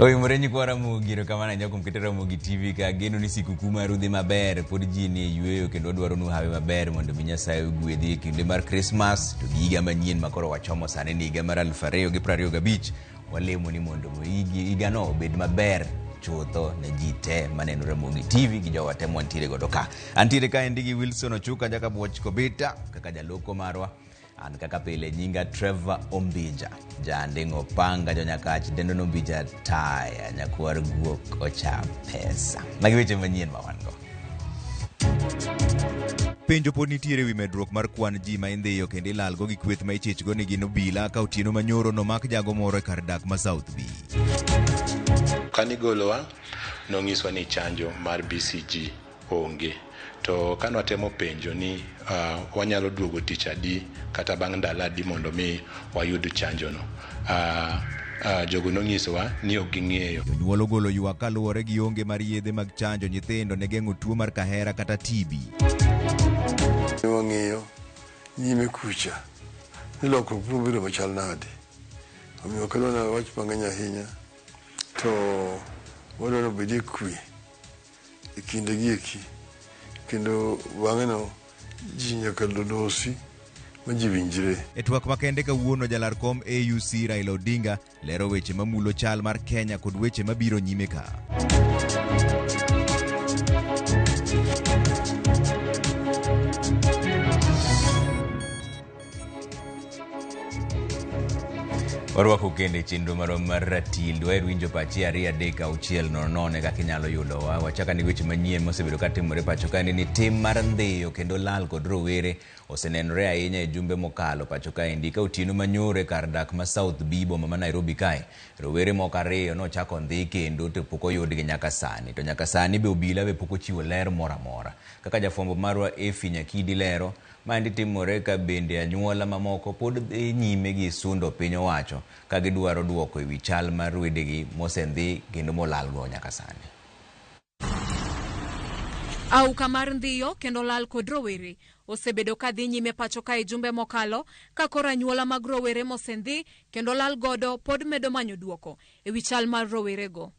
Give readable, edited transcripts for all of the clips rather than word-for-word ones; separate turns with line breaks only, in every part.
Oimore nyikwa Ramogi, erokamano ahinya kuom keto Ramogi TV ka. Ageno ni sikukuu maru dhi maber, pod ji nie yueyo kendo wadwaro nu hawi maber mondo mi Nyasaye ogwedhi e kinde mar Christmas to gi higa manyien ma koro wachomo sani ni higa mar 2025. Walemo ni mondo mi higano obed maber chutho ne ji te maneno Ramogi TV gi jowa te mwantiere godo ka. Antiere kaendi gi Wilson Ochuka Jakabuoch Kobita kaka jaloko marwa. An kaka pile nyinga Trevor Ombija, janding'o panga jonyakach dendo nombija taya nyakwar guok ocham pesa. Magi weche manyien ma wan go. Penjo pod nitiere wi medruok mar kwan ji ma indhiyo kendo ilalgo gi kweth ma ichichgo ni gin obila ka otieno manyoro nomak jago moro e kar dak ma South B.
Kanigolowa, nonyiswa ni chanjo mar BCG onge. To kanwatemo penjo ni wanyalo duogo tich adi kata bang' ndalo adi mondo mi wayud chanjo no. Jogo nonyisowa ni ok ging'eyo.
Jonyuol ogolo ywak kaluwore gi onge mar yedhe mag chanjo nyithindo ne geng'o tuo mar kahera kata TB.
Wang'iyo nyime kucha ni lokruok biro bedo machal nade. Omiyo ok adwa wach mang'eny ahinya to wadwaro obedie kwe e kindegi eki kendo bang'e no ji nyaka losi ma ji winjre.
E twak makende kawuono jalar kom AUC Raila Odinga lero weche mamulo chal mar Kenya kod weche mabiro nyime ka. Warwako kendo e chenro marwa mar ratil. Dwaher winjo pachi 2 3 6 0 0 kaka inyalo yudowa. Wachak ane weche manyien mosebedo katimore pacho kaendi ni tim mar ndhiyo kendo lal kod rowere osenenore ahinya e jumbe mokalo pacho kaendi. Ka otieno manyoro e kar dak ma South B boma ma Nairobi kae, rowere moko ariyo nochako ndhi kendo to pok oyudgi nyaka sani. To nyaka sani be obila be pok ochiwo ler moro amora. Kaka jafwambo marwa Effie Nyakidi lero, maendi timore ka bende anyuola mamoko pod dhi nyime gi sundo piny owacho ka gidwaro duoko ewi chal mar wedegi mosendhi kendo molalgo nyaka sani.
Auka mar ndhiyo kendo lal kod rowere osebedo ka dhi nyime pacho ka e jumbe mokalo ka koro anyuola mag rowere mosendhi kendo lal godo pod medo manyo duoko ewi chal mar rowerego.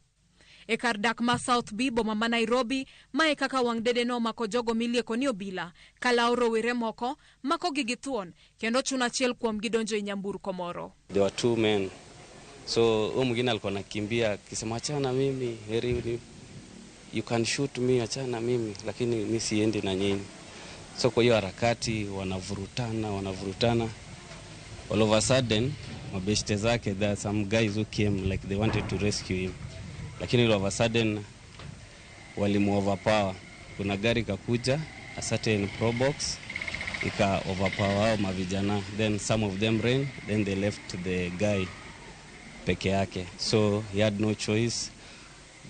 E kar dak ma South B boma ma Nairobi, mae kaka wang' dede nomako jogo milieko ni obila kalawo rowere moko makogi gi thuon kendo chuno achiel kuomgi donjo e nyamburko moro.
There were two men. So huyo mwingine alikuwa anakimbia akisema achana na mimi, heri you can shoot me, achana na mimi, lakini mi siendi na nyinyi. So kwa hiyo harakati wanavurutana. All of a sudden mabeshte zake, there are some guys who came like they wanted to rescue him. Lakini all of a sudden walimu overpower. Kuna gari kakuja, a certain Probox ika overpower hao mavijana, then some of them ran, then they left the guy peke yake, so he had no choice.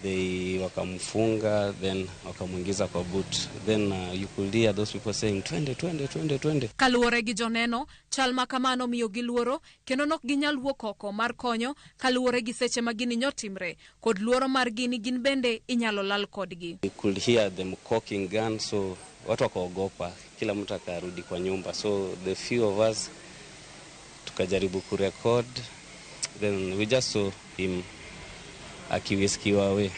They wakamfunga, then wakamuingiza kwa boot, then you could hear those people saying twende twende twende twende.
Kaluwore gi joneno, chal ma kamano miyo gi luoro kendo nok ginyal wuok oko mar konyo kaluwore gi seche ma gini nyotimre kod luoro margi ni gin bende inyalo lal kodgi.
You could hear them cocking guns, so watu wakaogopa, kila mtu akarudi kwa nyumba, so the few of us tukajaribu kurecord, then we just saw him akiwhiskiwa away.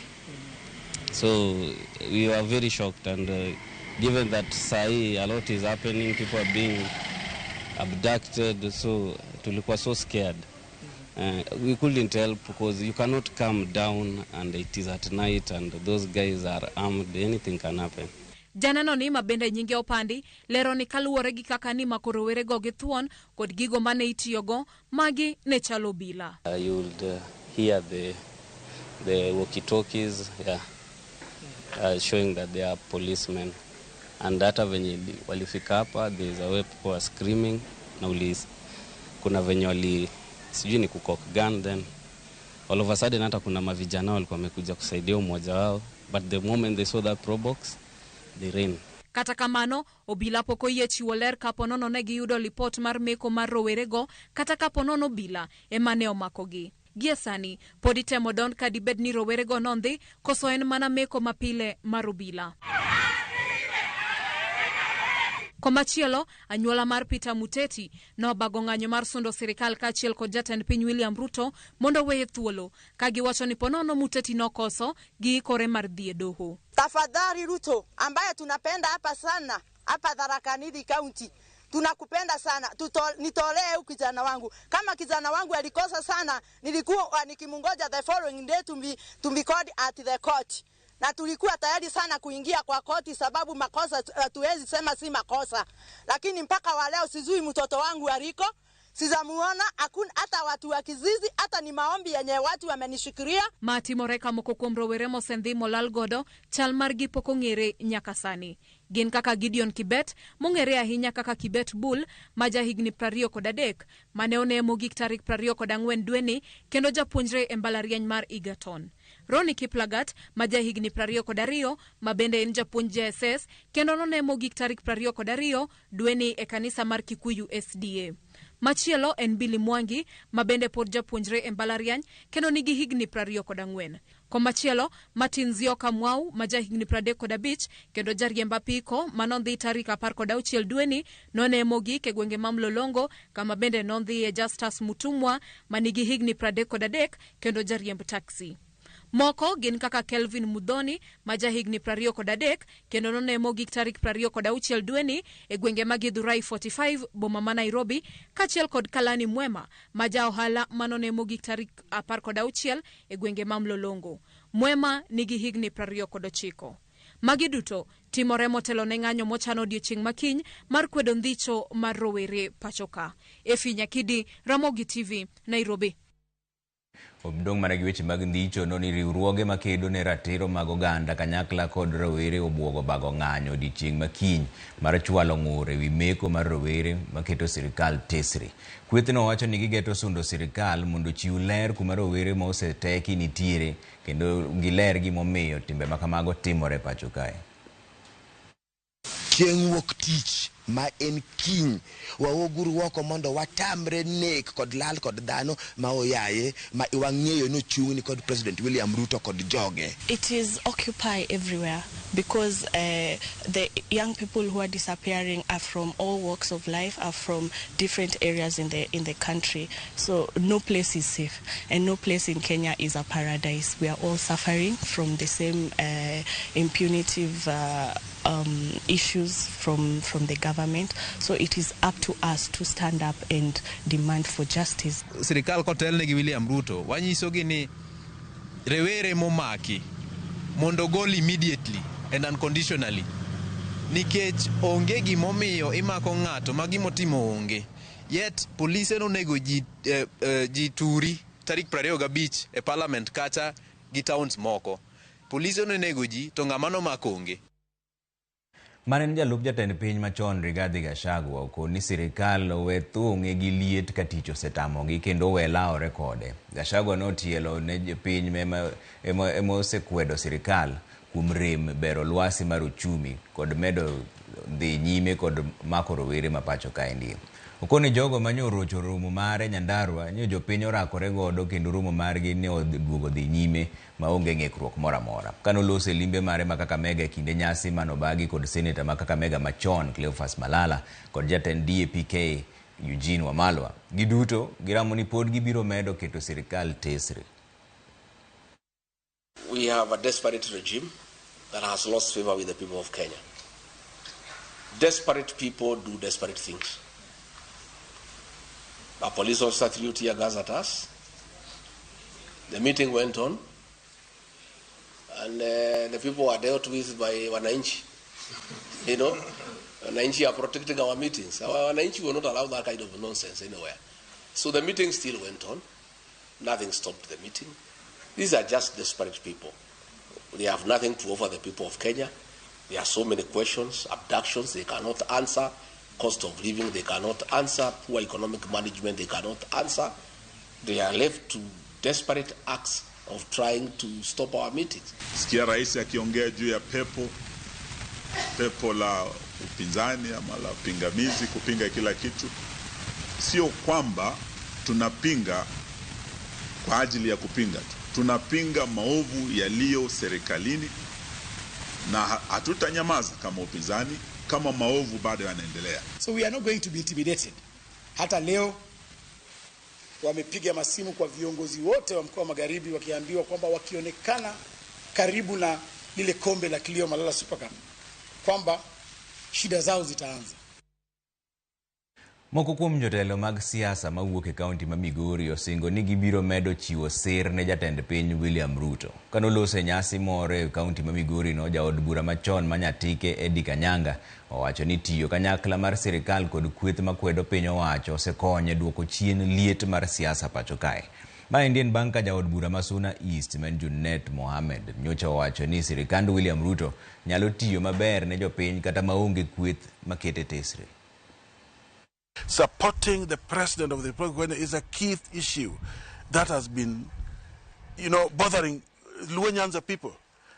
So we were very shocked, and given that sahi a lot is happening, people are being abducted, so tulikuwa so scared. We couldn't help because you cannot come down and it is at night and those guys are armed, anything can happen.
Janeno ni mabende nyinge opandi lero ni kaluwore gi kaka ni mako rowerego gi thuon kod gigo mane itiyogo, magi ne chalo obila.
You would hear the walkie-talkies, yeah, showing that they are policemen. And hata venye walifika hapa, there is a way people were screaming na kuna venye wali sijui ni kucock gun, then all of a sudden hata kuna mavijana walikuwa wamekuja kusaidia mmoja wao, but the moment they saw that Probox they ran.
Kata kamano, obila pok oyie chiwo ler kapo nono ne giyudo lipot mar meko mar rowerego kata kapo nono obila ema ne omakogi. Gie sani, pod itemo don ka dibed ni rowerego nondhi koso en mana meko mapile mar obila. Komachielo, anyuola mar Peter Muteti nobago ng'anyo mar sundo sirikal kaachiel kod jatend piny William Ruto mondo weye thuolo, ka giwacho ni ponono Muteti nokoso giikore mar dhi e doho.
Tafadhali Ruto, ambaye tunapenda hapa sana, hapa Tharaka Nithi County, tunakupenda sana. Nitolee huyu kijana wangu. Kama kijana wangu alikosa sana, nilikuwa nikimngoja the following day to be called at the court. Na tulikuwa tayari sana kuingia kwa koti sababu makosa hatuwezi sema si makosa. Lakini mpaka wa leo sijui mtoto wangu aliko, sijamuona, hakuna hata watu wa kizizi, hata ni maombi yenye watu wamenishikilia.
Matimore ka moko kuom rowere mosendhi molal godo chal margi pok ong'ere nyaka sani. Gin kaka Gideon Kibet, mong'ere ahinya kaka Kibet Bull, ma jahigni 23, mane one mogik tarik 24 dweni, kendo japuonjre e mbalariany mar Egerton. Ronnie Kiplagat, ma jahigni 22, ma bende en japuonj JSS, kendo none mogik tarik 22 dweni e kanisa mar Kikuyu SDA. Machielo en Billy Mwangi, ma bende pod japuonjre e mbalariany, kendo nigi higni 24. Komachielo, Martin Zioka Mwau, ma jahigni 35, kendo jariemb apiko, manondhi tarik 16 dweni, none mogik e gwenge ma Mlolongo, kama bende nondhiye Justus Mutumwa, ma nigi higni 33, kendo jariemb taxi. Moko gin kaka Kelvin Mudhoni, ma jahigni 23, kendo none mogik tarik 26 dweni e gwenge ma Githurai 45, boma ma Nairobi, kaachiel kod Kalani Mwema, ma ja ohala manone mogik tarik 16 e gwenge ma Mlolongo. Mwema nigi higni 29. Magi duto timore motelo ne ng'anyo mochano odiechieng' makiny mar kwedo ndhicho mar rowere pachoka. Efi Nyakidi, Ramogi TV, Nairobi.
Obdong' mana gi weche mag ndhicho no ni riwruoge makedo ne ratiro mag oganda kanyakla kod rowere obuogo bago ng'anyo odiechieng' makiny mar chwalo ng'ur ewi meko mar rowere maketo sirikal tesre. Kwethno wacho ni gigeto sundo sirikal mondo ochiw ler kuma rowere ma oseteki nitiere kendo giler gimomiyo timbe ma kamago timore pacho kae.
Chieng' wuok tich ma en kiny, waoguru oko mondo watamre nek kod lal kod dhano ma oyaye ma wang'eyo ni ochung' ni kod President William Ruto kod joge.
It is occupy everywhere because the young people who are disappearing are from all walks of life, are from different areas in the country. So no place is safe, and no place in Kenya is a paradise. We are all suffering from the same impunitive issues from the government. So it is up to us to stand up and demand for justice.
Sirikal kotelne gi William Ruto wanyisogi ni rewere momaki mondo gol immediately and unconditionally, nikech onge gimomiyo imako ng'ato ma gimotimo onge. Yet polise nonego ji turi tarik 25 e parliament kacha gi towns moko. Polise nonego ji to ng'ama nomako onge.
Mane en jalup jatend piny machon Rigathi Gachagua okoni sirikal owe thung'e gi liet ka tich osetamogi kendo owe lawore kode. Gachagua notielo ne jopiny ema osekwedo sirikal kuom rem bero lwasi mar uchumi kod medo dhi nyime kod mako rowere ma pacho kaendi. Okoni jogo manyorocho romo mare Nyandarua nyo jopiny orakore godo kendo romo margi ne oduogo dhi nyime maonge ng'ikruok moro amora. Kanoloso e limbe mare ma Kakamega e kinde nyasi manobagi kod seneta ma Kakamega machon Cleophas Malala kod jatend DAPK Eugene Wamalwa, giduto giramo ni pod gibiro medo keto sirikal tesre.
We have a desperate regime that has lost favor with the people of Kenya. Desperate people do desperate things. A police officer threw tear gas at us. The meeting went on, and the people were dealt with by wananchi. You know, wananchi are protecting our meetings. Our wananchi will not allow that kind of nonsense anywhere. So the meeting still went on. Nothing stopped the meeting. These are just desperate people. They have nothing to offer the people of Kenya. There are so many questions, abductions they cannot answer, cost of living they cannot answer, poor economic management they cannot answer. They are left to desperate acts of trying to stop our meetings.
Sikia rais akiongea juu ya pepo la upinzani ama la pingamizi, kupinga kila kitu. Sio kwamba tunapinga kwa ajili ya kupinga tu. Tunapinga maovu yaliyo serikalini na hatutanyamaza kama upinzani. kama maovu bado yanaendelea.
So we are not going to be intimidated. Hata leo wamepiga masimu kwa viongozi wote wa mkoa wa Magharibi wakiambiwa kwamba wakionekana karibu na lile kombe la Kilio Malala Super Cup kwamba shida zao zitaanza.
Moko kuom jotelo mag siasa mawuok e kaunti ma Migori osingo ni gibiro medo chiwo sir ne jatend piny William Ruto. Kanoloso e nyasi moro e kaunti ma Migori no, jaod bura machon ma Nyatike Eddie Kanyanga owacho ni tiyo kanyakla mar sirikal kod kweth makwedo piny owacho osekonyo e duoko chien liet mar siasa pacho kae. Maendi en bang' ka jaod bura ma Suna East ma en Junet Mohamed nyocha owacho ni sirikand William Ruto nyalo tiyo maber ne jopiny kata maonge kweth makete tesre.
Supporting the president of the Republic of Kenya is a key issue that has been, bothering Luo Nyanza people.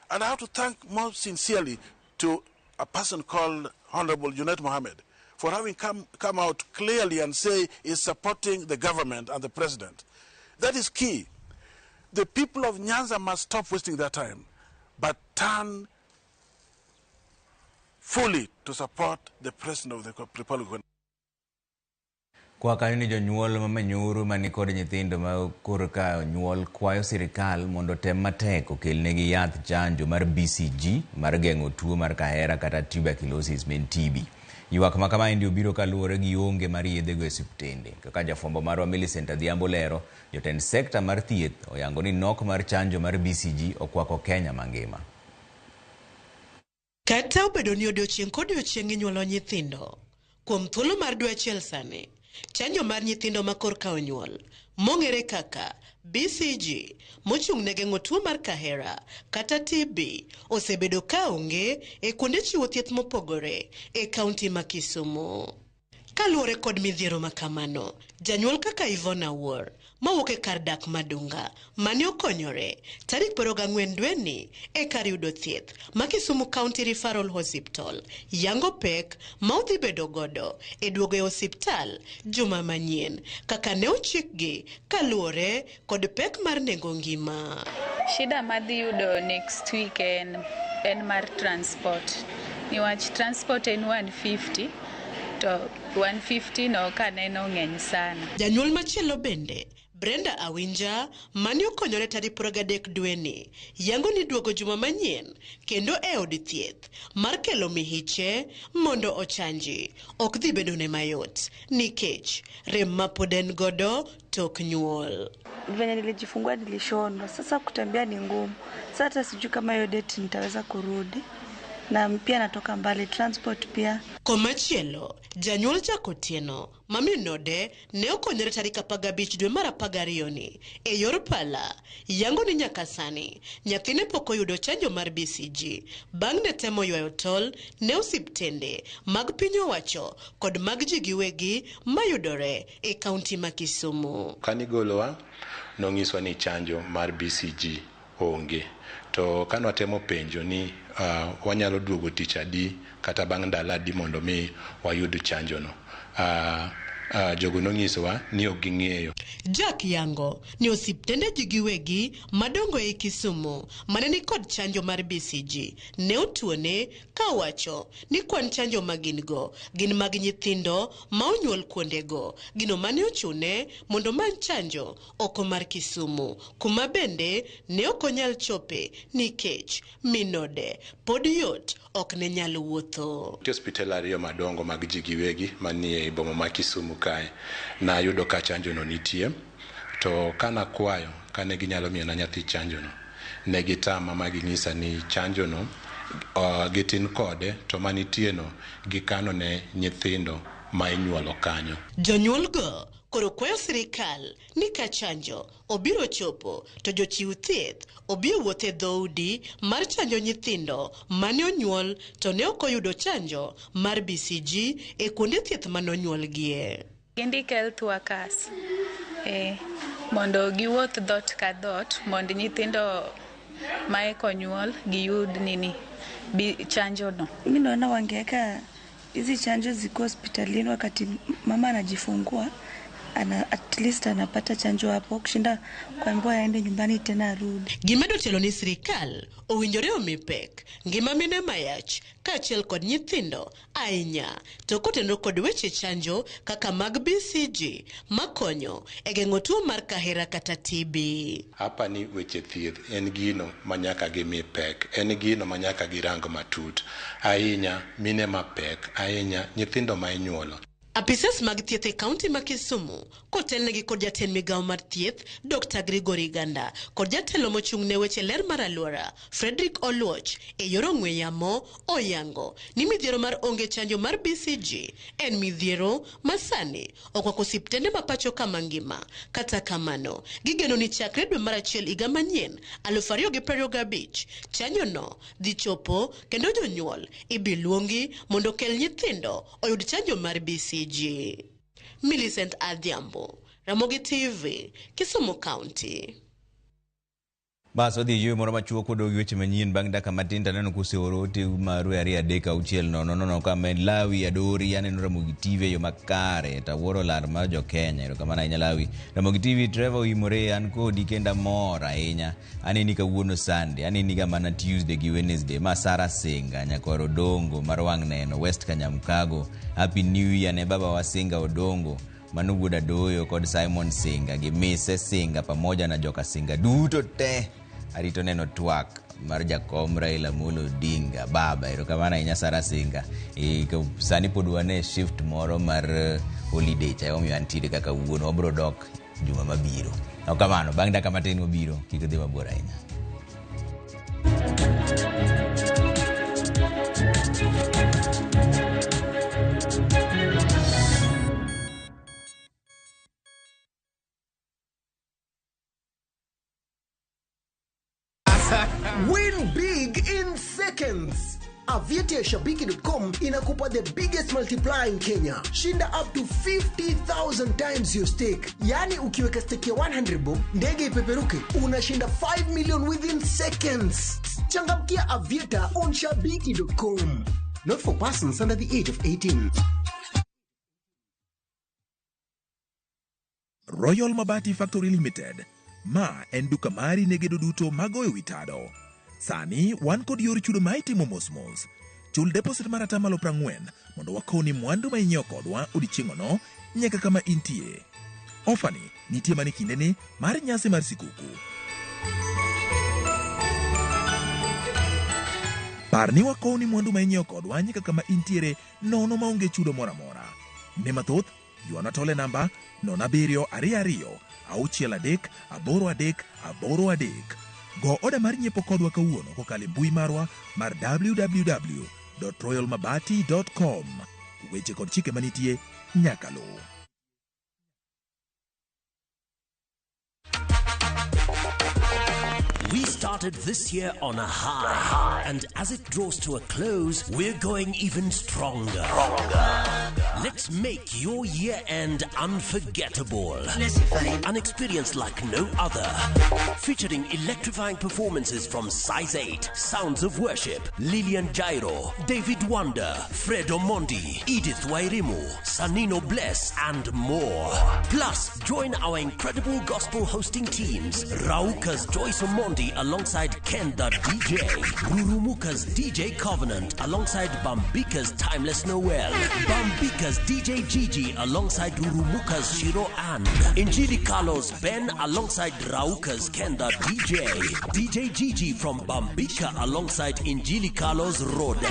And I have to thank most sincerely to a person called Honorable Junet Mohammed for having come out clearly and say is supporting the government and the president. That is key. The people of Nyanza must stop wasting their time, but turn fully to support the president of the Republic of Kenya.
Kwa kanyo ni jonyuol ma Manyuru manikod nyithindo ma korka nyuol kwayo sirikal mondo tem matek okelnegi yath chanjo mar BCG mar geng'o tuo mar kahera kata tuberculosis men TB. Ywak ma kamaendi obiro kaluwore gi onge mar yedhego e osiptende. Kaka jafwambo marwa Millicent Adhiambo lero, jotend sekta mar thieth oyango ni nok mar chanjo mar BCG okwako Kenya mangima.
Kata obedo ni odiochieng' kodiochieng' inyuolo nyithindo, kuom thuolo mar dwe achiel sani, chanjo mar nyithindo ma korka onyuol mong'ere kaka BCG mochung' ne geng'o tuo mar kahera kata TB osebedo ka onge e kuonde chiwo thieth mopogore e kaunti ma Kisumu. Kaluwore kod midhiero ma kamano, janyuol kaka Yvonne Awuor mawuok e kar dak Madunga mane okonyore tarik 24 dweni e kar yudo thieth ma Kisumu County Referral Hospital yango pek ma odhi bedo godo e duogo e osiptal juma manyien kaka ne ochikgi kaluwore kod pek mar nengo ngima.
Shida madhi yudo next week en mar transport. Niwach transport en 150 to 150 no kaneno ng'eny sana.
Janyuol machielo bende Brenda Awinja mane okonyore tarik 23 dweni yango ni duogo juma manyien kendo e od thieth mar kelo mihiche mondo ochanji ok dhi bedo ne mayot nikech rem ma pod en godo tok nyuol.
Venye nilijifungua nilishonwa, sasa kutembea ni ngumu. Sasa hata sijui kama hiyo date nitaweza kurudi, na pia natoka mbali, transport pia.
Komachielo, janyuol Jack Otieno maminode ne okonyore tarik 15 dwe mar 12 ni e yor pala yango ni nyaka sani nyathine pok oyudo chanjo mar BCG bang' ne temo ywayo tol ne osiptende mag piny owacho kod mag ji giwegi mayudore e kaunti ma Kisumu.
Kanigolowa nonyiswa ni chanjo mar BCG onge, to kanwatemo penjo ni wanyalo duogo tich adi kata bang' ndalo adi mondo mi wayud chanjo no, jogo nonyisowa ni ok ging'eyo.
Jack yango ni osiptende ji giwegi madongo e Kisumu mane ni kod chanjo mar BCG ne otuone kawacho ni kwan chanjo ma gin go gin mag nyithindo ma onyuol kuondego, gino mane ochune mondo many chanjo oko mar Kisumu kuma bende ne ok onyal chope nikech minode pod yot ok ne nyal wuotho.
Nitie osiptal ariyo madongo mag ji giwegi manie boma ma Kisumu kae nayudo ka chanjo no nitie, to kanakwayo kane ginyalo miyona nyathi chanjo no, ne gitama ma ginyisa ni chanjo no gitin kode to manitie no gikano ne nyithindo ma inyuolo kanyo.
Jonyuol go koro kwayo sirikal ni ka chanjo obiro chopo to jochiw thieth obi owuoth e dhoudi mar chanjo nyithindo mane onyuol to ne ok oyudo chanjo mar BCG e kuonde thieth mane onyuolgie.
Gindik health workers mondo giwuoth dhoot ka dhoot mondo nyithindo ma eka onyuol giyud nini chanjo no.
Mimi naona wangeweka hizi chanjo ziko hospitalini wakati mama anajifungua, At least anapata chanjo hapo kushinda kuambiwa aende nyumbani tena arudi.
Gimedo telo ni sirikal owinjore omi pek ngima mine mayach kaachiel kod nyithindo ahinya to kotenore kod weche chanjo kaka mag BCG makonyo e geng'o tuo mar kahera kata TB.
Hapa ni weche thieth en gino ma nyaka gimi pek, en gino ma nyaka girang matut. Ahinya mine mapek, ahinya nyithindo ma inyuolo.
Apisas mag thieth e kaunti ma Kisumu kotelnegi kod jatend migawo mar thieth Dr. Gregory Ganda kod jatelo mochung' ne weche ler mar alwora Frederick Oluoch e yor ong'we yamo oyango ni midhiero mar onge chanjo mar BCG en midhiero ma sani okwako osiptende ma pacho ka mangima. Kata kamano, gigeno ni chakre dwe mar achiel higa manyien 2025 chanjo no dhi chopo kendo jonyuol ibi luongi mondo okel nyithindo oyud chanjo mar BCG. Millicent Adhiambo, Ramogi TV, Kisumu County.
Bas wadhi e yueyo moro machuok wadog gi weche manyien bang' dakika matin to aneno kuseoro ote maru e 2 3 6 0 0 kama en Lawi Adori aneno Ramogi TV e yo makare to awuoro lar mar jo Kenya erokamano ahinya Lawi. Ramogi TV Trevor oimore an kodi kendo amor ahinya aneni kawuono Sunday aneni ga mana Tuesday gi Wednesday ma Sara Singa nyakwar Odongo mar wang' neno West Kanyamkago Happy New Year ne baba wa Singa Odongo mano wuod Adoyo kod Simon Singa gi Mise Singa pamoja na joka Singa duto te arito neno twak mar jakom Raila Amolo Odinga baba erokamano ahinya Sara Singa sani pod wan e shift moro mar holiday cha emomiyo antiere kaka wuono wabiro dok juma mabiro ok kamano bang' dakika matin wabiro kik idhi mabor ahinya.
Win big in seconds. Aviator Shabiki.com inakupa the biggest multiplier in Kenya. Shinda up to 50,000 times your stake. Yani ukiweka stake ya 100 bob, ndege ipeperuke, unashinda 5 million within seconds. Changamkia Aviator on Shabiki.com. Not for persons under the age of 18.
Royal Mabati Factory Limited. Ma en duka mari ne gedo duto magoyo wi tado. Sani wan kod yor chudo ma itimo mos mos. Chul deposit mar 40% mondo wakowni mwandu ma inyiewo kodwa odiechieng'ono nyaka kama intie. Ofani nitie mana e kindeni mar nyasi mar sikuku. Par ni wakowni mwandu ma inyiewo kodwa nyaka kama intiere nono maonge chudo moro amora. Ne mathoth, ywana tol e namba 07 22 63 83 83. Go oda mar nyiepo kodwa kawuono kokalo e mbui marwa mar www.royalmabati.com. Weche kod chike manitie nyaka luw.
We started this year on a high, and as it draws to a close, we're going even stronger. Let's make your year end unforgettable. An experience like no other. Featuring electrifying performances from Size 8, Sounds of Worship, Lillian Jairo, David Wonder, Fred Omondi, Edith Wairimu, Sanino Bless, and more. Plus, join our incredible gospel hosting teams, Rauka's Joyce Omondi alongside Ken the DJ, Rurumuka's DJ Covenant alongside Bambika's Timeless Noel, Bambika's DJ Gigi alongside Rurumuka's Shiro Ann, Injili Carlos Ben alongside Rauka's Ken the DJ, DJ Gigi from Bambika alongside Injili Carlos Roda.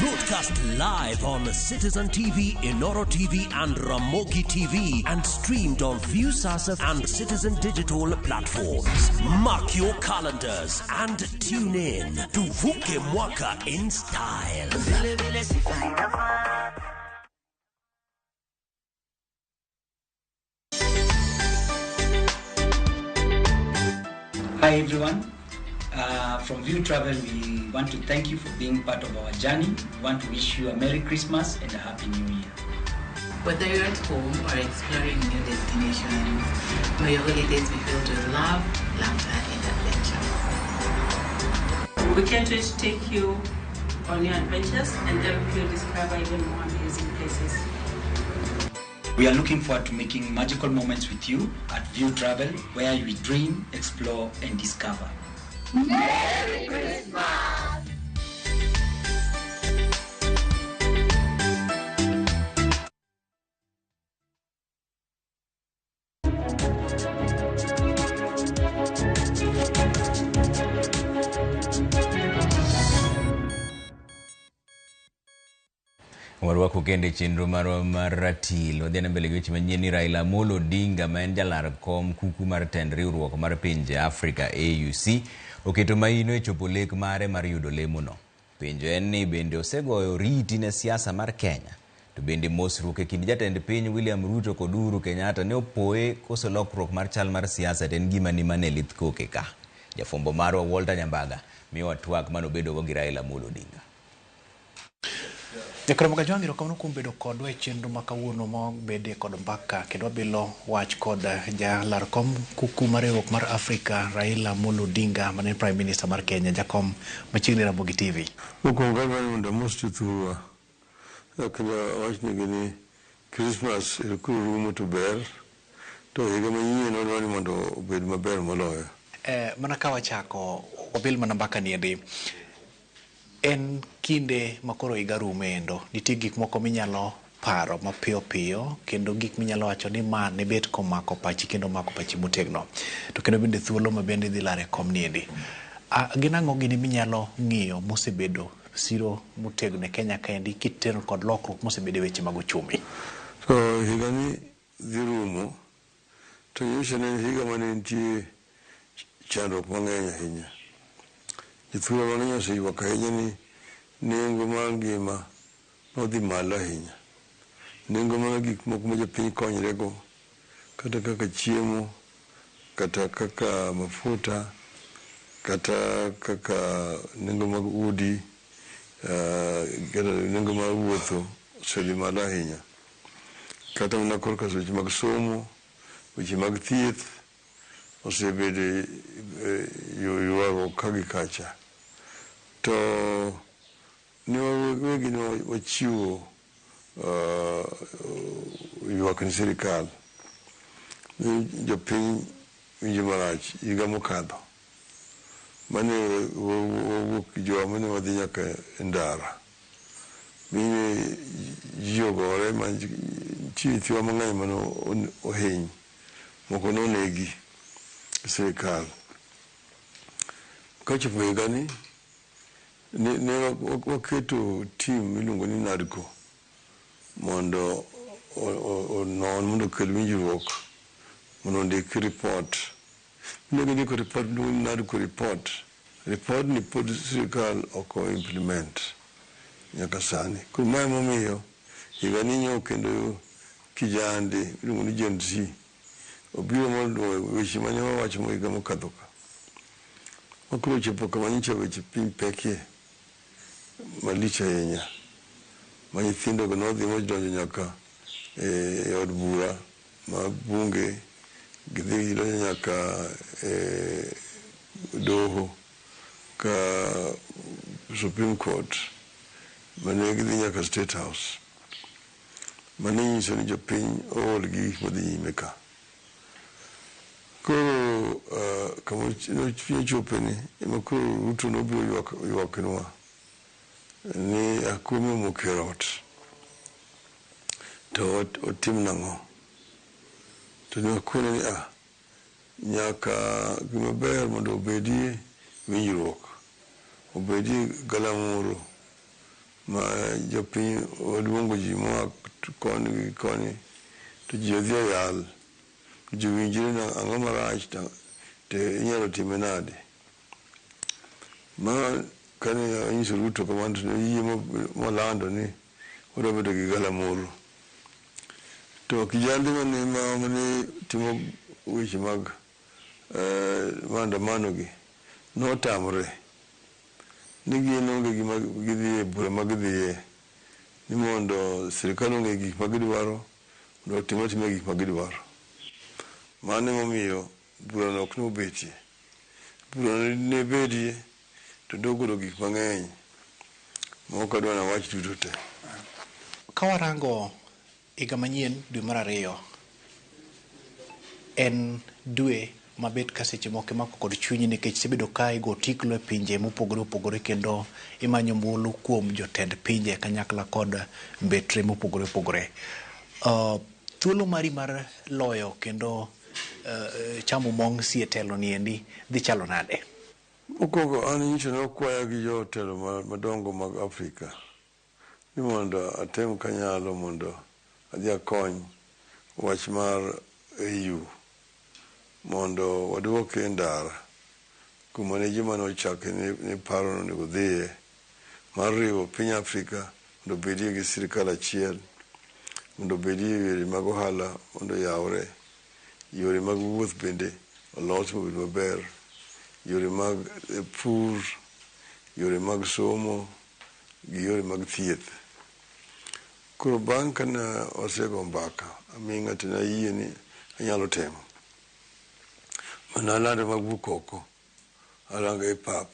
Broadcast live on Citizen TV, Inoro TV, and Ramogi TV, and streamed on Viusasa and Citizen Digital platforms. Mark your calendars and tune in to Vuke Mwaka in style.
Hi everyone. From View Travel, we want to thank you for being part of our journey. We want to wish you a Merry Christmas and a Happy New Year.
Whether you're at home or exploring new destinations, may your holidays be filled with love, laughter, and adventure.
We can't wait to take you on your adventures and help you discover even more amazing places.
We are looking forward to making magical moments with you at View Travel, where we dream, explore, and discover.
Merry Christmas!
Warwako kendo e chenro marwa mar ratil. Wadhi mbele gi weche manyien ni Raila Amolo Odinga ma en jalar kom kuku mar tend riwruok mar pinje Afrika AUC oketo maino e chopo lek mare mar yudo lemono. Penjo en ni bende osegoyo oriti ne siasa mar Kenya? To bende mosruok e kind jatend piny William Ruto kod Uhuru Kenyatta ne opoye koso lokruok mar chal mar siasa to en gima ni mane lith koke ka. Jafwambo marwa Walter Nyambaga miyowa twak manobedogo gi Raila Amolo Odinga.
Jakromo Kajwang' erokamano kuom bedo kodwa e chenro ma kawuono ma wabede kod mbaka kendo wabilo wach kod jalar kom kuku mar riwruok mar Afrika Raila Amolo Odinga mane en Prime Minister mar Kenya. Jakom machiegni Ramogi TV.
Mokwongo adwaro ni mondo amos jothurwa kendo awachnegi ni Christmas ero koro rumo to ber to higa manyien wadwaro ni mondo obed maber moloyo.
Mana ka wachako wabil mana mbaka niendi. En kinde ma koro higa rumo endo, nitie gik moko minyalo paro mapiyo piyo kendo gik minyalo wacho ni ma ne bet komako pachi kendo omako pachi motegno. To kendo bende thuolo ma bende idhi lare kom niendi. Gin ang'o gini minyalo ng'iyo mosebedo siro motegno e Kenya kaendi kiteno kod lokruok mosebedo e weche mag uchumi?
To higani dhi rumo to nyocha ne en higa mane nitie chandruok mang'eny ahinya. Jothurwa mang'eny oseywak ahinya ni nengo mar ngima nodhi malo ahinya. Nengo mar gik moko ma jopiny konyrego kata kaka chiemo, kata kaka mafuta, kata kaka nengo mag udi, kata nengo mar wuotho osedhi malo ahinya. Kata mana korka weche mag somo, weche mag thieth osebedo ywaruok ka gi kacha. To ne wawegi ne wachiwo ywak ne sirikal ni jopiny winjo marach higa mokadho mane wawuok jowa mane wadhi nyaka e ndara mine ji ogore ma nitie nyithiwa mang'eny mane ohiny moko nonegi sirikal. Kochopo higani ne waketo team miluongo ni NADCO mondo onon mondo okel winjruok mondo ondik report. Ne gindiko report miluongo ni NADCO report. Report ni pod sirikal ok o implement nyaka sani. Koro mae emomiyo higani nyo kendo kijande miluongo ni Gen Z obiro mondo weche mane wawacho higa mokadho ka. Makoro ochopo kama nyocha weche piny pekie malich ahinya. Ma nyithindo go nodhi modonjo nyaka e od bura ma bunge gidhi gidonjo nyaka e doho ka Supreme Court mane gidhi nyaka State House. Mane nyiso ni jopiny ool gi gik madhi nyime ka. Koro kama piny ochope ni ema koro Ruto nobiro ywaknwa ni akumi omoko e ot to otim nang'o. To ne wakone ni nyaka gima ber mondo obedie winjruok, obedie galamoro ma jopiny waluongo ji moa koni gi koni to ji odhi oyal, ji owinjre ni ang'o marach to inyalo time nade. Ma kane anyiso Ruto kamano to noyie molando ni wadwa bedo gi galamoro. To kijande mane timo weche mag maandamano gi notamre ni gin onge gima gidhiye bura ma gidhiye ni mondo sirikal ong'e gik ma gidwaro mondo otim atima gik ma gidwaro. Mano emomiyo burano ok nobetie. Burano ne bedie to nogolo gik mang'eny ma ok adwa nawach duto te.
Ka warango Higa manyien dwe mar ariyo en dwe mabet ka seche moko imako kod chunyi nikech isebedo ka igo tiklo e pinje mopogore opogore kendo imanyo ombulu kuom jotend pinje kanyakla kod mbetre mopogore opogore. Thuolo mari mar loyo kendo chamo mong' sie telo niendi dhi chalo nade?
Mokwongo an nyicha nokwaya gi jotelo madongo mag Afrika ni mondo atem kanyalo mondo adhi akony wach mar AU mondo waduoke e ndara kuma ne joma nochake ne paro nonego dhiye mar riwo piny Afrika mondo obedie gi sirikal achiel, mondo obedie yore mag ohala mondo oyawre, yore mag wuoth bende olos mobed maber, yore mag pur, yore mag somo gi yore mag thieth. Koro bang' kane osego mbaka aming'a to nayie ni anyalo temo. Mana alando mag buk oko, alango e pap.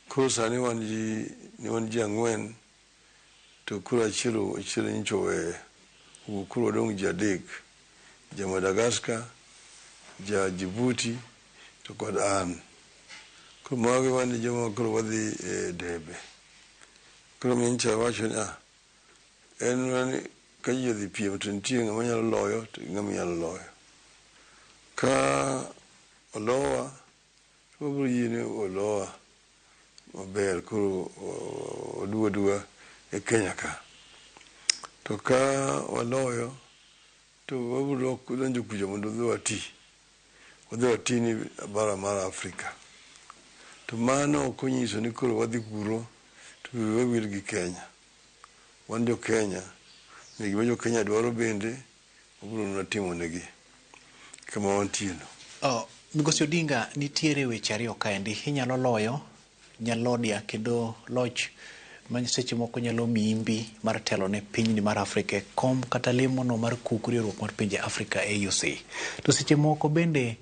Koro sani wan ji ang'wen to koro achiel nyocha oweyo. Koro wadong' ji adek, ja Madagascar, ja Djibouti to kod an. Koro magi wan joma koro wadhi e debe. Koro nyocha awacho ni en mana ni ka ji odhi piem to nitie ng'ama nyalo loyo to gi ng'ama nyalo loyo. Ka olowa to wabiro yie ni olowa maber koro oduogo aduoga e Kenya ka. To ka waloyo to wabiro donjo kucha mondo wadhi wati. Wadhi wati ni bara mar Afrika. To mano ok onyiso ni koro wadhi kuro to wiwa wil gi Kenya. Wan jo Kenya, ni gima jo Kenya dwaro bende wabiro mana timo negi kama wantie no.
Migosi Odinga, nitiere weche ariyo kaendi. Inyalo loyo nyalodia kendo loch ma seche moko nyalo miyi mbi mar telo ne pinyni mar Afrika e kom kata lemono mar kuku riwruok mar pinje Afrika AUC. To seche moko bende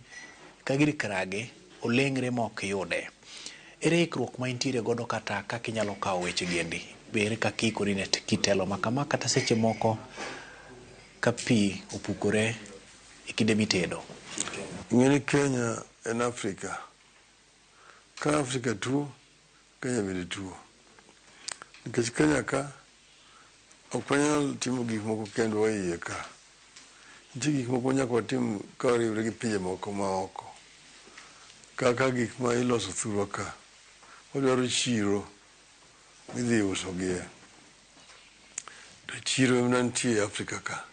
ka gir krage oleng're ma ok iyude. Ere ikruok ma intiere godo kata kaka inyalo kawo weche gi endi? Be ere kaka iikori ne kitelo ma kama kata seche moko ka pi opukore e kinde mitedo?
Ing'e ni Kenya en Afrika. Ka Afrika tuo, Kenya bende tuo. Nikech Kenya ka ok wanyal timo gik moko kendwa e iye ka. Nitie gik moko nyaka watim ka wariwre gi pinje moko ma oko. Kaka gik ma iloso thurwa ka. Wadwaro chiro midhi usogie. To chiro ema nitie e Afrika ka.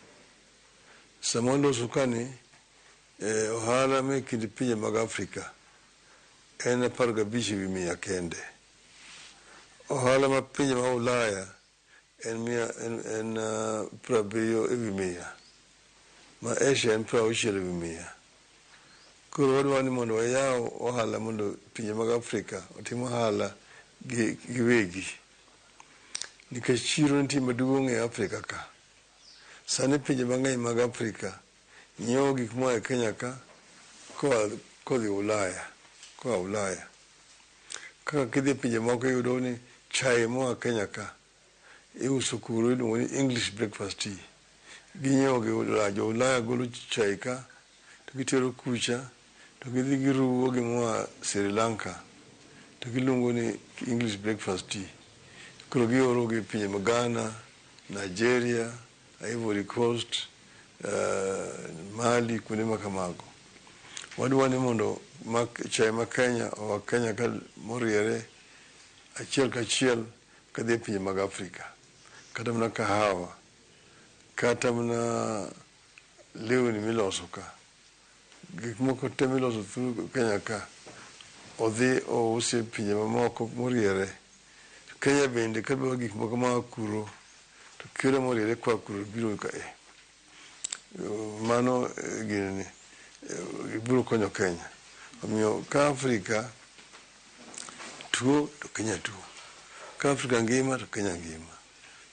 Sama waloso ka ni, ohala me kind pinje mag Afrika en 15% kende. Ohala ma pinje ma Ulaya en 70%. Ma Asia en 60%. Koro wadwaro ni mondo wayaw ohala mondo pinje mag Afrika otim ohala giwegi. Nikech chiro nitie maduong' e Afrika ka. Sani pinje mang'eny mag Afrika nyiewo gik moa e Kenya ka kodhi Ulaya, koa Ulaya. Kaka kidhi e pinje moko iyudo ni chae moa Kenya ka iuso kuro iluongo ni English breakfast tea. Ginyiewo gi Ulaya, jo Ulaya golo chae ka to gitero kucha to gidhi giruwo gi moa Sri Lanka to giluongo ni English breakfast tea. Koro gioro gi pinje mag Ghana, Nigeria, Ivory Coast, Mali, kuonde ma kamago. Wadwa ni mondo chae ma Kenya oa Kenya ka moriere achiel kachiel kadhi e pinje mag Afrika. Kata mana kahawa, kata mana lewni miloso ka. Gik moko te miloso through Kenya ka odhi ousi e pinje mamoko moriere. Kenya bende kadwaro gik moko moa kuro to kelo moriere koa kuro biro ka e. Mano gini biro konyo Kenya. Omiyo ka Afrika tuo to Kenya tuo. Ka Afrika ngima to Kenya ngima.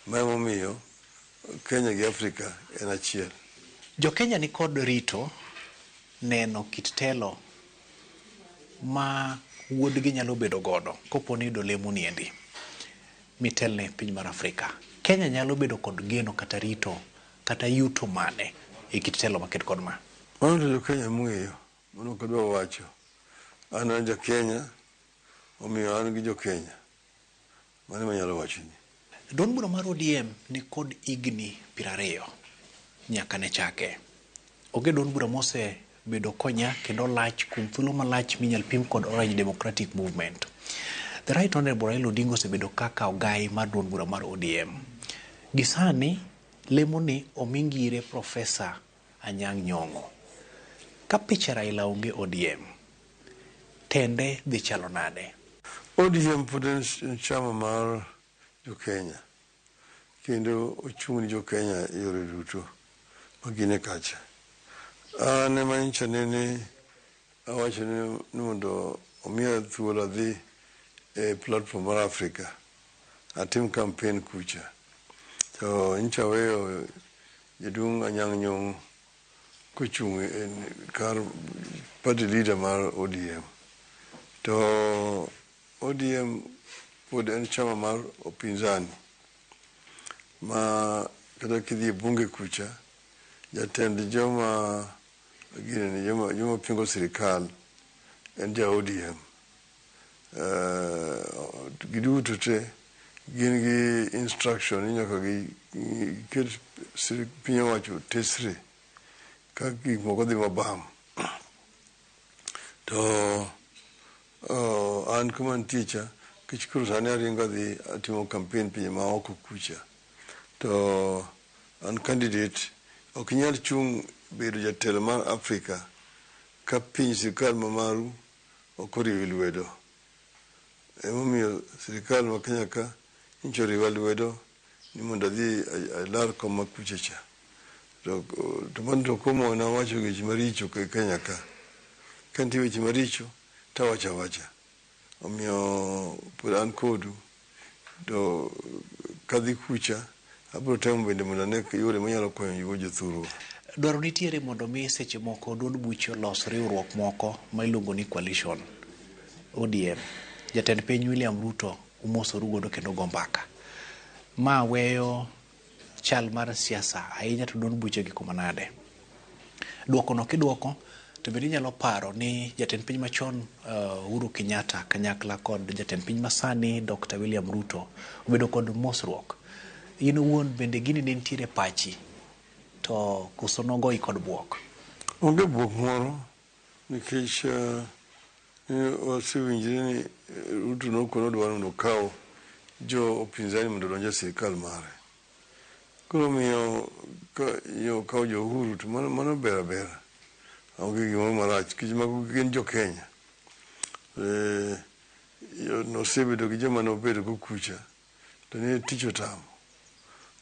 Ma emomiyo Kenya gi Afrika en achiel.
Jo Kenya ni kod rito neno kit telo ma wuodgi nyalo bedo godo kopo ni yudo lemo niendi mitelne piny mar Afrika. Kenya nyalo bedo kod geno kata rito kata yuto mane e kit telo maket kod ma?
Mano to jo-Kenya mong'eyo, mano ok adwa wacho. An an ja-Kenya, omiyo an gi jo-Kenya. Mano ema anyalo wachoni.
Duond bura mar ODM ni kod higni 20 nyaka ne chake. Onge duond bura mosebedo konya kendo lach kuom thuolo malach minyal pim kod Orange Democratic Movement. The Right Honorable Raila Odinga osebedo kaka ogai mar duond bura mar ODM. Gisani lemo ni omi ngire Profesa Anyang' Nyong'o. Ka picha Raila onge ODM, tende dhi chalo nade?
ODM pod en chama mar jo-Kenya kendo ochung' ni jo-Kenya e yore duto ma gin e kacha. An ema nyocha nene awacho ni mondo omiya thuolo adhi e platform mar Africa atim campaign kucha. To nyocha aweyo jaduong' Anyang' Nyong'o kochung' e kar party leader mar ODM. To ODM pod en chama mar upinzani ma kata kidhi e bunge kucha jatend joma ginene joma pingo sirikal en ja ODM. Giduto te gin gi instruction ni nyaka giket piny owacho tesre ka gik moko dhi mabam. To an kuma nitie cha nikech koro sani aringo adhi atimo campaign pinje maoko kucha. To an candidate ok inyal chung' bedo jatelo mar Africa ka piny sirikal ma maru ok oriwi lwedo. Emomiyo sirikal ma Kenya ka nyocha oriwa lwedo ni mondo adhi alar kom ma kucha cha. To mano to ok omona wacho weche maricho e Kenya ka. Ka nitie weche maricho to awacho awacha. Omiyo pod an kodu to kadhi kucha abiro temo bende mondo ane yore manyalo konyo go jothurwa.
Dwaro nitiere mondo mi seche moko duond buche olos riwruok moko ma iluongo ni coalition. ODM. Jatend piny William Ruto umosoru godo kendo go mbaka. Ma weyo chal mar siasa ahinya to duond buche gi kuma nade. Duoko no kiduoko to bende inyalo paro ni jatend piny machon Uhuru Kenyatta kanyakla kod jatend piny masani Dr. William Ruto obedo kod mosruok. In owuon bende gini ne nitiere pachi to koso nogoyi kod buok?
Onge buok moro nikech wasewinjre ni Ruto nokono odwaro mondo okaw jo upinzani mondo odonj e sirikal mare. Koro omiyo okaw jo Uhuru to mano ber abera. Onge gimoro marach nikech mago gin jo Kenya. Nosebedo gi joma nobedo go kucha to ne tich otamo.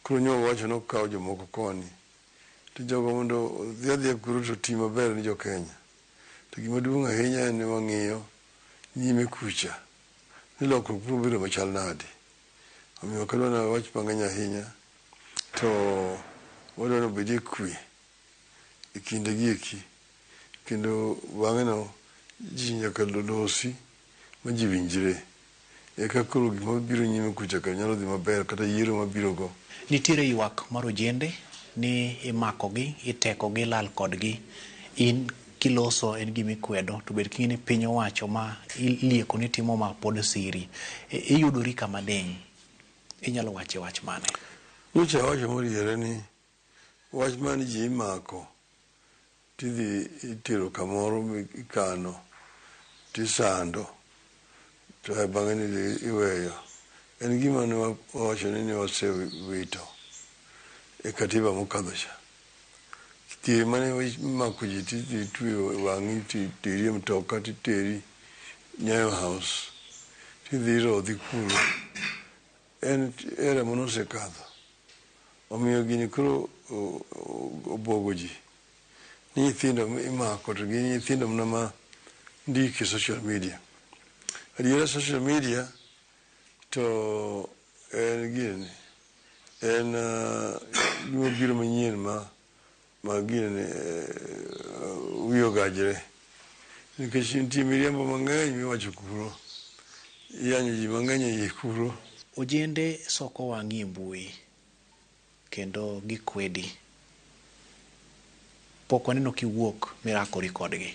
Koro nyo owacho nokaw jomoko koni to jogo mondo odhi adhiya kuro to oti maber ni jo Kenya. To gima duong' ahinya en ni wang'iyo nyime kucha ni lokruok biro bedo machal nade. Omiyo ok adwa ni awach mang'eny ahinya to wadwa ni obedie kwe e kinde gi eki kendo bang'e no ji nyaka losi ma ji winjre eka koro gima biro nyime kucha ka nyalo dhi maber kata yiero mabiro go.
Nitiere ywak mar ojende ni imakogi, itekogi, ilal kodgi. In kiloso en gima ikwedo to bed king'e ni piny owacho ma ilieko ni timo ma pod siri. Iyudori kama diny. Inyalo wache wach mane?
Nyocha awacho moriere ni wach mane ji imako tidhi itero kamoro ikano tisando to bang'e ni iweyo. En gima ne wawacho ni wasewito e katiba mokadho cha. Thieth mane imako ji tidhi tweyo wang'i titeri e mtoka titeri Nyayo House tidhi irodhi kuro. En era mane osekadho. Omiyo gini koro obuogo ji. Ni nyithindo imako to gin nyithindo mana ma ndiko e social media. Adiera social media to en gini en gima biro manyien ma gini wiye ogajre. Nikech nitie miriambo mang'eny miwacho kuro. Iyanyo ji mang'eny e iye kuro.
Ojende soko wang'i e mbui kendo gikwedi. Pok waneno kiwuok mirakori kodgi.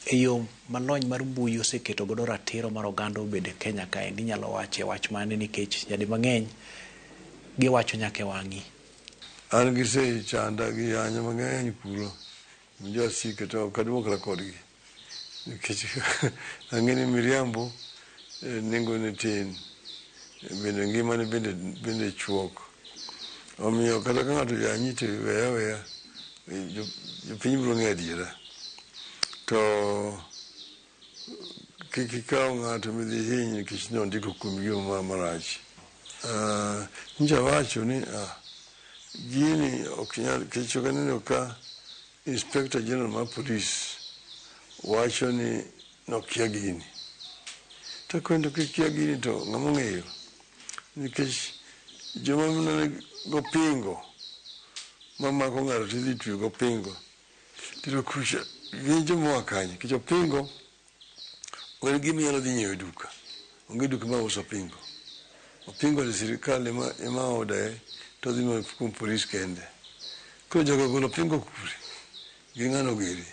E yo ma lony mar mbui oseketo godo ratiro mar oganda obed e Kenya kaendi inyalo wache wach mane nikech nyadi mang'eny giwacho nyaka e wang'i.
An gisechanda gi yanya mang'eny kuro jowasika to ok aduokra kodgi nikech ang'e ni miriambo nengone tin bende ngimane bende chuok. Omiyo kata ka ng'ato yanyi to weya aweya, jopiny biro ng'eyo adiera. To kik ikaw ng'ato midhi hiny nikech nondiko kuomi gima marach. Nyocha awacho ni gini ok nyal nikech ok aneno ka Inspector General mar Police wacho ni nokia gini. To kendo kikia gini to ng'ama ong'eyo nikech joma gopingo mamako ng'ato tidhi tweyo gopingo tiro kucha gin joma oa kanye nikech opingo ok en gima inyalo dhi nyiewo e duka. Onge duka mauso opingo. Opingo ni sirikal ema order to odhi mana kuom polis kende. Koro jogo ogolo opingo kure? Gi ng'ano giri?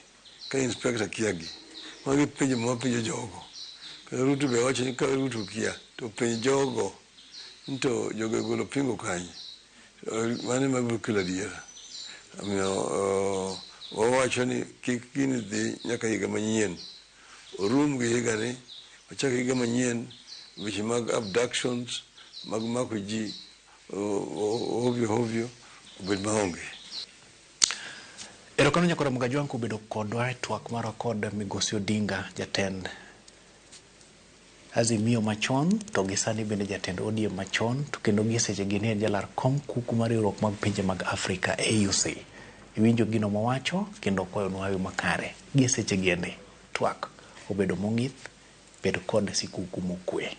Ka inspector kia gi. Magi penjo ma wapenjo jogo. Kata Ruto be wacho ni ka Ruto kia to penj jogo ni to jogo ogolo opingo kanye? Mano ema biro kelo adiera. Omiyo wawacho ni kik gini dhi nyaka higa manyien. Orum gi higani, wachak higa manyien, weche mag abductions, mag mako ji ovyo ovyo obed maonge.
Erokamano nyakora Mgajwang' kubedo kodwa e twak marwa kod Migosi Odinga, jatend Azimio machon to gi sani bende jatend ODM machon to kendo gi sechegi ni en jalar kom kuku mar riwruok mag pinje mag Afrika AUC. Iwinjo gino mowacho kendo okwayonwa hawi makare. Gi sechegi ende twak obedo mong'ith, bed kod sikuku mokwe.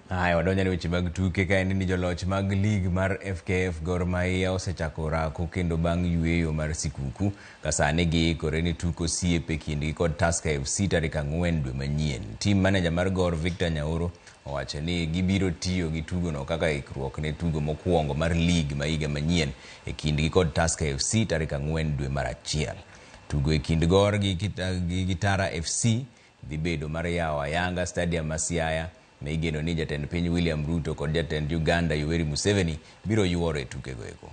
Haya, wadonjo ne weche mag tuke ka en ni joloch mag lig mar FKF Gor Mahia osechako orako kendo bang' yueyo mar sikuku ka sani giikore ne tuko osiep e kindgi kod Tusker FC tarik 4 dwe manyien. Team manager mar Gor Victor Nyaoro owacho ni gibiro tiyo gi tugono kaka ikruok ne tugo mokwongo mar lig ma higa manyien e kindgi kod Tusker FC tarik 4 dwe mar achiel. Tugo e kind Gor gi Gitara FC dhi bedo mar yawo ayanga stadium ma Siaya ma igeno ni jatend piny William Ruto kod jatend Uganda Yoweri Museveni biro yuoro e tukego eko.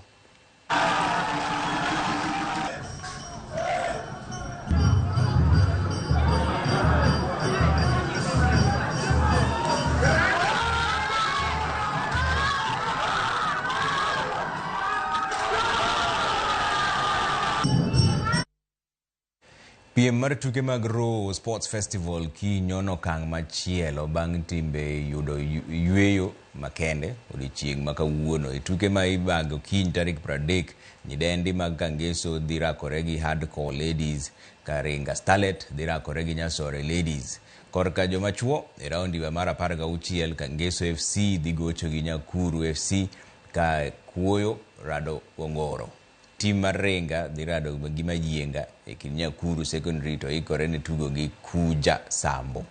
Piem mar tuke mag Roho Sports Festival kinyono okang' machielo bang' timbe yudo yueyo makende odiechieng' ma kawuono. E tuke ma ibago kiny tarik 30, nyidendi mag Kangeso dhi rakore gi Hardcore Ladies, Karinga Starlet dhi rakore gi Nyasore Ladies. Korka joma chuo, e raundi mar 16, Kangeso FC dhi gocho gi Nyakuru FC ka Kuoyo rado Gongoro. Tim mar Ringa dhi rado gi Mayienga e kind Nyakuru Secondary to ikore ne tugo gi Kuja Sambo.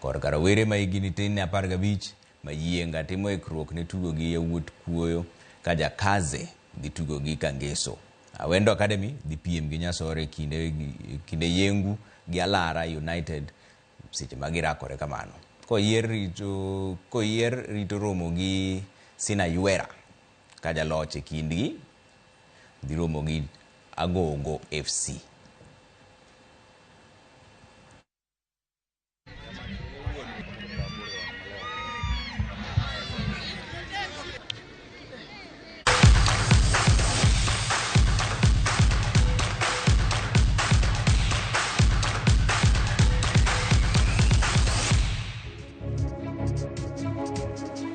Korka rowere ma higni tin ne 15, Mayienga timo ikruok ne tugo gi yawuot Kuoyo ka Jakaze dhi tugo gi Kangeso. Awendo Academy dhi piem gi Nyasore kinde Yengu gi Alara United seche ma girakore kamano. Koyier rito romo gi Sinaywera ka jaloch e kindgi dhi romo gi Agogo FC.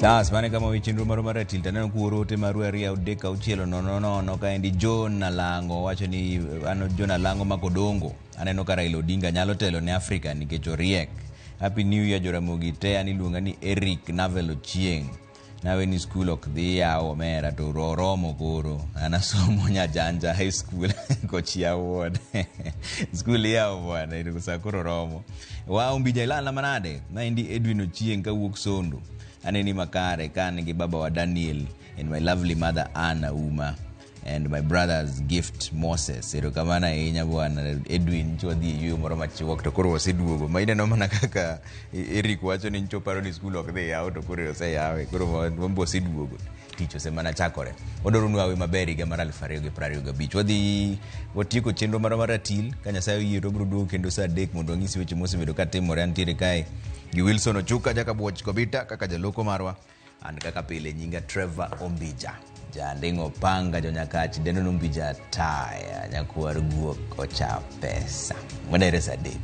Das mane kama weche chenro marwa mar ratil to aneno kuoro ote maru 2 3 6 0 0 kaendi John Alango wacho ni ano John Alango makodongo aneno ka Raila Odinga nyalo telo ne Afrika nikech oriek. Happy New Year Joramogi te, an iluonga ni Eric Navel Ochieng. Nawe ni skul ok dhi yawo omera to oromo koro. An asomo Nyajanja High School Kochia Ward. Skul iyawo bwana, ero sa koro romo. Wa Ombija ilala manade? Maendi Edwin Ochieng kawuok Sondo. Aneni makare ka an gi baba wa Daniel and my lovely mother Anna Uma and my brother's Gift Moses. Erokamano ahinya bwana Edwin, ncho wadhi e yueyo moro machuok to koro waseduogo. Ma ineno mana kaka Eric wacho ni ncho paro ni skul ok dhi yaw to koro oseyawe. Koro wan be waseduogo. Tich osemana chakore. Wadwaro awe maber higa mar 2025. Wadhi watieko chenro marwa mar ratil. Ka Nyasaye oyie to wabiro duogo kendo saa 3 mondo wanyisi weche mosebedo katimore. Antiere kae gi Wilson Ochuka Jakabuoch Kobita kaka jaloko marwa. An kaka pile nyinga Trevor Ombija. Janding'o panga jonyakach dendo Ombija taya nyakwar guok ocha pesa. Wadere saa 3.